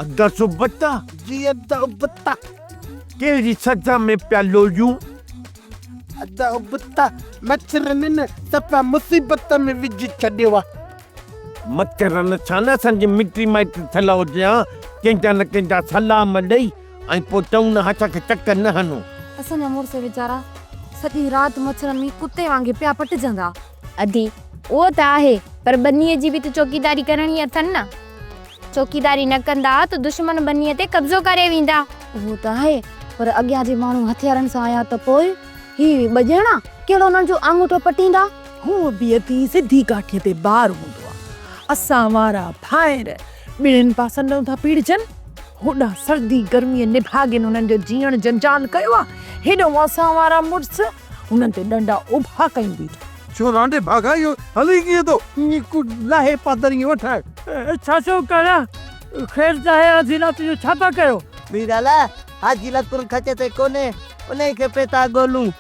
ادا سبتا! جي ادا ابتا! ڪهڙي سزا ۾ پيا لوليون؟ ادا ابتا! مڇرن نه صفا مصيبت ۾ وجهي ڇڏيو آ. مڇرن سان نه اسان جي مٽي مائٽي ٿيل هجي ها، ڪنهن جا نه ڪنهن جا سلام ڏئي ۽ پوء چئون نه اسان کي چڪ نه هڻو. اسان جا مڙس ويچارا سڄي رات مڇرن ۾ ڪتي وانگي پيا پٽجندا. ادي، اهو ته آهي، پر ٻنيء جي به ته چوڪيداري ڪرڻي اٿن نه. چوڪيداري نه ڪندا ته دشمن ٻنيء تي قبضو ڪري ويندا. اهو ته آهي، پر اڳيان جي ماڻهو هٿيارن سان آيا ته پوء هي ٻه ڄڻا ڪهڙو انهن جو آڱوٺو پٽيندا؟ هونء به ادي سڌي ڪاٺيء تي بار هوندو آ. اسان وارا ڀائر ٻنهين پاسن ڏانهن ٿا پيڙجن. هوڏانهن سردي گرميء نڀاڳين انهن جو جيئڻ جنجال ڪيو آ، هيڏانهن اسان وارا مڙس انهن تي ڏنڊا اڀا ڪيون بيٺا. ڇو رانڊي ڀاڳا اهو هلي ڪيئن ٿو؟ ائين ڪو لاهي پادر ائين وٺائي. ڇا ٿو ڪريان؟ خير ته آهي حاجي لا تنهنجو ڇا ٿا ڪيو؟ ميرالا، حاجي لڪن کچ تي ڪونهي، انهي کي پئي ٿا ڳولون.